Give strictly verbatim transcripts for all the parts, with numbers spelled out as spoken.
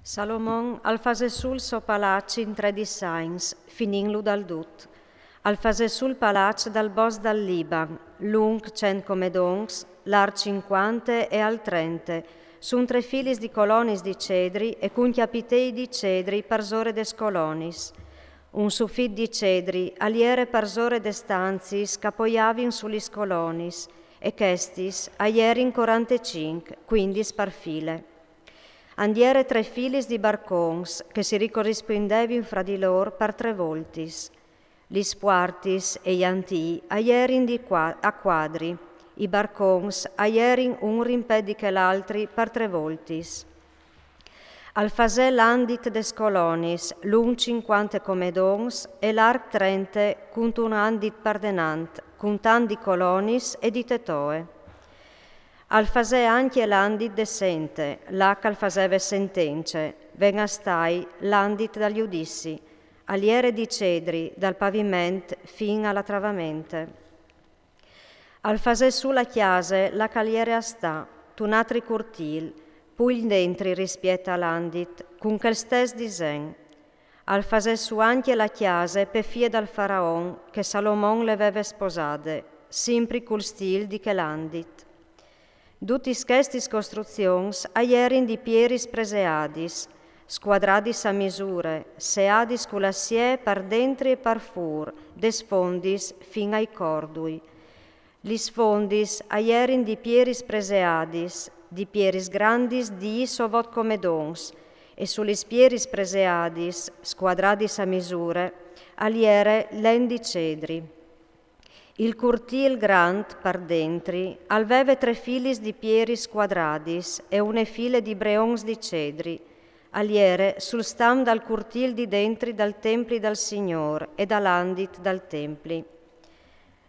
Salomon al fasè sù il so palaç in trè disagns, finintlu dal dut. Al fasè sù il palaç dal bosc dal Liban, lunc cent comedons, larc cincuante e alt trente, sù trè filis di colonis di cedri e cun cjapitei di cedri parsore des colonis. Un sufit di cedri al jere parsore des stanziis ch'a poiavin su lis colonis, e chestis a jerin corantecinc, cuindis par file. And jere trè filis di barcons che si ricorispuindevin fra di lôr par trè voltis. Lis puartis e i antii a jerin di cua-, a cuadri, i barcons a jerin un rimpè di chel altri par trè voltis. Al fasè l'andit des colonis, lunc cincuante comedons e larc trente, cuntun andit par denant, cun tant di colonis e di tetoe. Al fasè ancje l'andit de sente, là ch'al faseve sentence, ven a stâi l'andit dal judizi, al jere di cedri dal paviment fin a la travamente. Al fasè sù la cjase là ch'al jere a stâ, tun atri curtîl, plui dentri rispiet a l'andit, cun chel stes disen. Al fasè sù ancje la cjase pe fie dal faraon che Salomon le veve sposade, simpri cul stîl di chel andit. Dutis chestis costruzions a jerin di pieris preseadis, scuadradis a misure, seadis cul assiè par dentri e par fûr, des fondis fin ai cordui. Lis fondis a jerin di pieris preseadis, di pieris grandis dîs o vot comedons, e su lis pieris preseadis, scuadradis a misure, al jere len di cedri. Il curtîl grant par dentri al veve trè filis di pieris scuadradis e une file di breons di cedri, al jere sul stam dal curtîl di dentri dal templi dal Signôr e dal andit dal templi.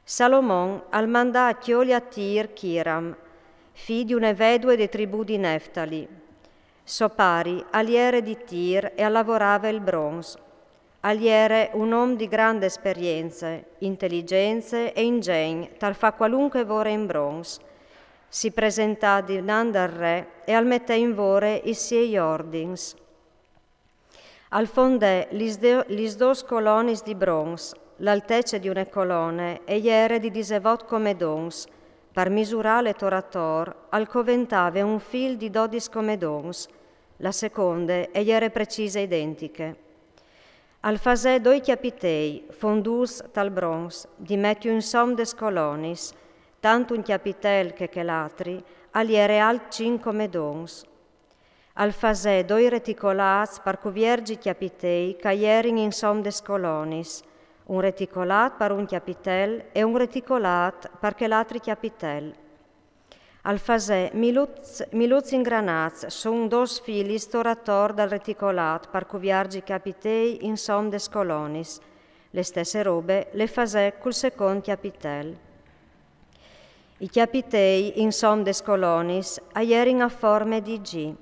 Salomon al mandà a cjoli a Tir Chiram, fi di une vedue de tribù di Neftali. So pari al jere di Tir e al lavorave il brons. Al jere un om di grande esperience, inteligence e ingegn tal fâ cualunche vore in brons. Si presentà dinant dal re e al metè in vore i siei ordins. Al fondè lis de-, lis dôs colonis di brons. L'altece di une colone e jere di disevot comedons, par misurâle tor a tor al coventave un fîl di dodis comedons, la seconde e jere precise identiche. Al fasè doi cjapitei, fondûts tal brons, di meti insom des colonis, tant un cjapitel che chel atri al jere alt cinc comedons. Al fasè doi reticolâts par cuvierzi i cjapitei ch'a jerin insom des colonis, un reticolât par un cjapitel e un reticolât par chel atri cjapitel. Al fasè miluts, miluts ingranâts sù dôs filis tor a tor dal reticolât par cuvierzi i cjapitei insom des colonis. Le stesse robe le fasè cul secont cjapitel. I cjapitei insom des colonis a jerin a forme di G.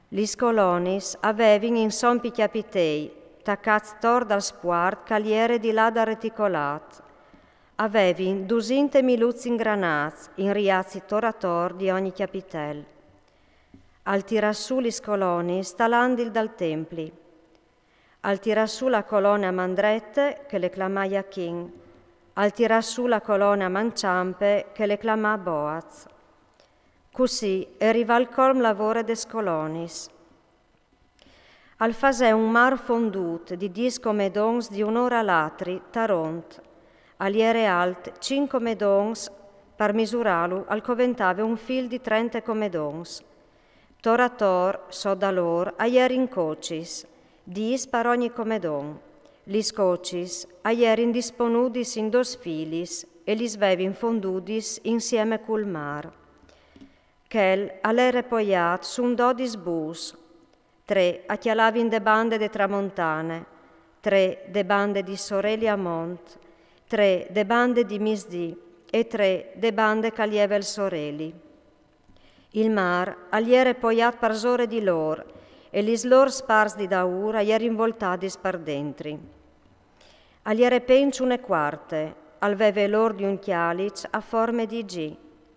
Lis colonis a vevin insom pi cjapitei, tacâts tor dal spuart ch'al jere di là dal reticolât. A vevin dusinte miluts ingranâts, inriâts tor a tor di ogni cjapitel. Al tirà sù lis colonis tal andil dal templi. Al tirà sù la colone a man drete, che le clamà Jachin, al tirà sù la colone a man çampe, che le clamà Boaz. Cussì e rivà al colm la vore des colonis. Al fasè un mâr fondût di dîs comedons di un ôr a l'atri, taront. Al jere alt cinc comedons, par misurâlu al coventave un fîl di trente comedons. Tor a tor, sot da lôr, a jerin cocis, dîs par ogni comedon. Lis cocis a jerin disponudis in dôs filis e lis vevin fondudis insiemi cul mâr. Chel al jere poiât sù dodis bûs, trê a cjalavin de bande de tramontane, trê de bande di soreli a mont, trê de bande di misdì e trê de bande ch'al jeve il soreli. Il mâr al jere poiât parsore di lôr e lis lôr sparts di daûr a jerin voltadis par dentri. Al jere penç une cuarte, al veve l'ôr di un cjaliç a forme di G,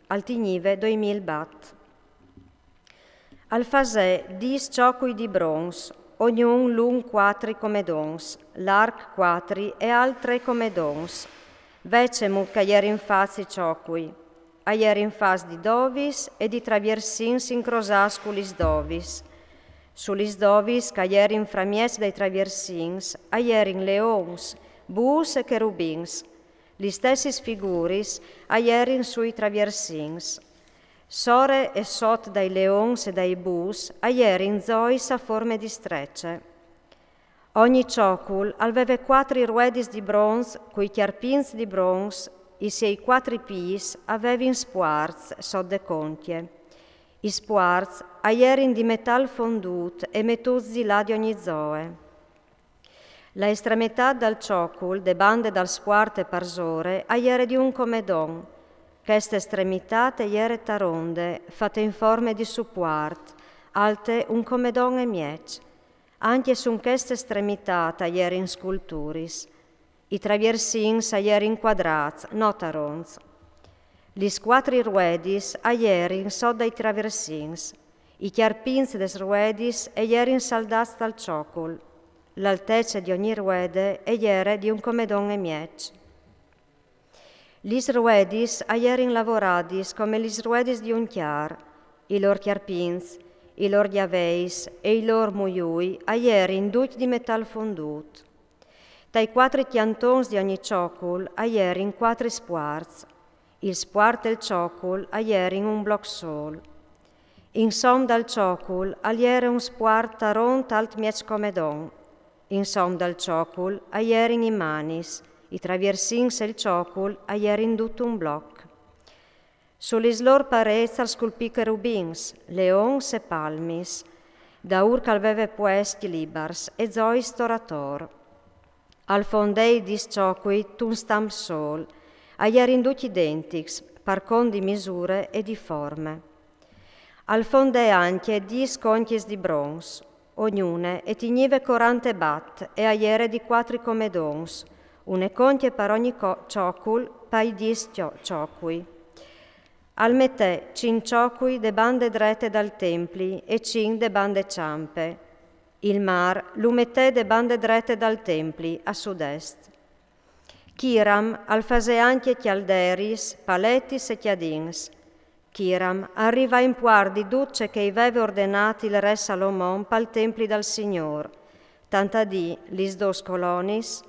al tignive doi mil bat. Al fasè dîs çocui di bronç, ognun lung cuatri comedons, larc cuatri e alt trê comedons. Vecemût ch'a jerin fats i çocui. A jerin fats di dovis e di traviersins incrosâts cu lis dovis. Su lis dovis ch'a jerin framieç dai traviersins a jerin leons, bûs e cherubins. Lis stessis figuris a jerin sui traviersins. Sore e sot dai leons e dai bûs a jerin zois a forme di strece. Ogni çocul al veve cuatri ruedis di bronç cui cjarpins di bronç, i siei cuatri pîts a vevin spuarts sot de concje. I spuarts a jerin di metâl fondût e metûts di là di ogni zoe. La estremitât dal çocul, de bande dal spuart e parsore, a jere di un comedon. Cheste estremitât e jere taronde, fate in forme di supuart, alte un comedon e mieç. Ancje sun cheste estremitât a jerin sculturis. I traviersins a jerin cuadrâts, no taronts. Lis cuatri ruedis a jerin sot dai traviersins. I cjarpins des ruedis e jerin saldâts dal çocul. L'altece di ogni ruede e jere di un comedon e mieç. Lis ruedis a jerin lavoradis come lis ruedis di un cjar. I lôr cjarpins, i lôr gjavei e i lôr muiui a jerin ducj di metâl fondût. Tai cuatri cjantons di ogni çocul a jerin cuatri spuarts. Il spuart e il çocul a jerin un bloc sôl. Insom dal çocul al jere un spuart taront alt mieç comedon. Insom dal çocul a jerin i manis, i traviersins e il çocul a jerin dut un bloc. Su lis lôr parêts al sculpì cherubins, leons e palmis, daûr ch'al veve puescj libars e zois tor ator. Al fondè i dîs çocui tun stamp sôl, a jerin ducj identics, par cont di misure e di forme. Al fondè ancje dîs concjis di bronç, ognune e tignive corante bat e a jere di cuatri comedons, une concje par ogni co-, çocul, pai dîs ço-, çocui. Al metè cinc çocui de bande drete dal templi e cinc de bande çampe. Il mâr lu metè de bande drete dal templi, a sud-est. Chiram al fasè ancje cjalderis, paletis e cjadins. Chiram al rivà in puart di dut ce che i veve ordenât il re Salomon pal templi dal Signôr, tant a dî lis dôs colonis,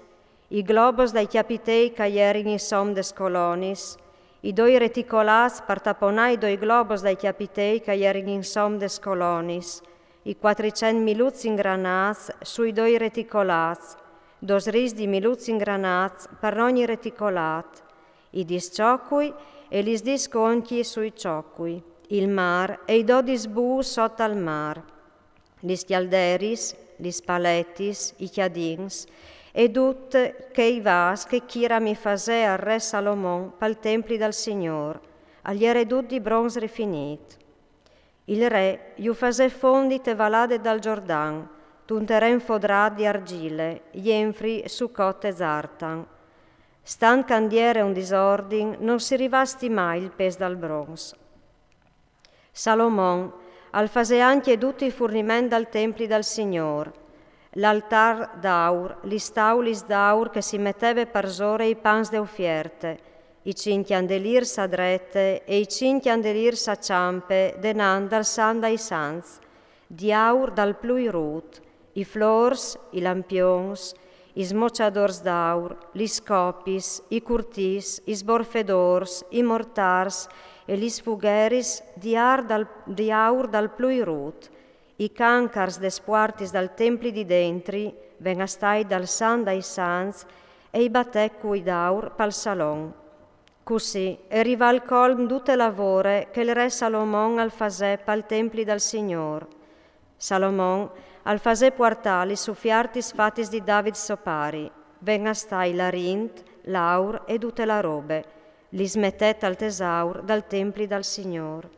i globos dai cjapitei ch'a jerin insom des colonis, i doi reticolâts par taponâ i doi globos dai cjapitei ch'a jerin insom des colonis, i cuatricent miluts ingranâts sui doi reticolâts, dôs riis di miluts ingranâts par ogni reticolât, i dîs çocui e lis dîs concjis sui çocui, il mâr e i dodis bûs sot al mâr, lis cjalderis, lis paletis, i cjadins, e dut chei vâs che Chiram i fasè al re Salomon pal templi dal Signôr, al jere dut di bronç rifinît. Il re ju fasè fondi te valade dal Jordan, tun teren fodrât di argjile, jenfri Sucot e Zartan. Stant ch'a 'nd jere un disordin, no si rivà a stimâ il pes dal bronç. Salomon al fasè ancje dut i furniment dal templi dal Signôr, l'altâr d'aur, lis taulis d'aur che si meteve parsore i pans de ufierte, i cinc cjandelîrs a drete e i cinc cjandelîrs a çampe denant dal Sant dai Sants, di aur dal plui rut, i flôrs, i lampions, i smoçadôrs d'aur, lis copis, i curtîs, i sborfedôrs, i mortârs e lis fugheris di ar dal, di aur dal plui rut, i cancars des puartis dal templi di dentri, ven a stâi dal Sant dai Sants, e i batecui d'aur pal salon. Cussì e rivà al colm dute la lavore che il re Salomon al fasè pal templi dal Signôr. Salomon al fasè puartâ lis ufiartis fatis di David so pari, ven a stâi l'arint, l'aur e dute la robe, lis metè tal tesaur dal templi dal Signôr.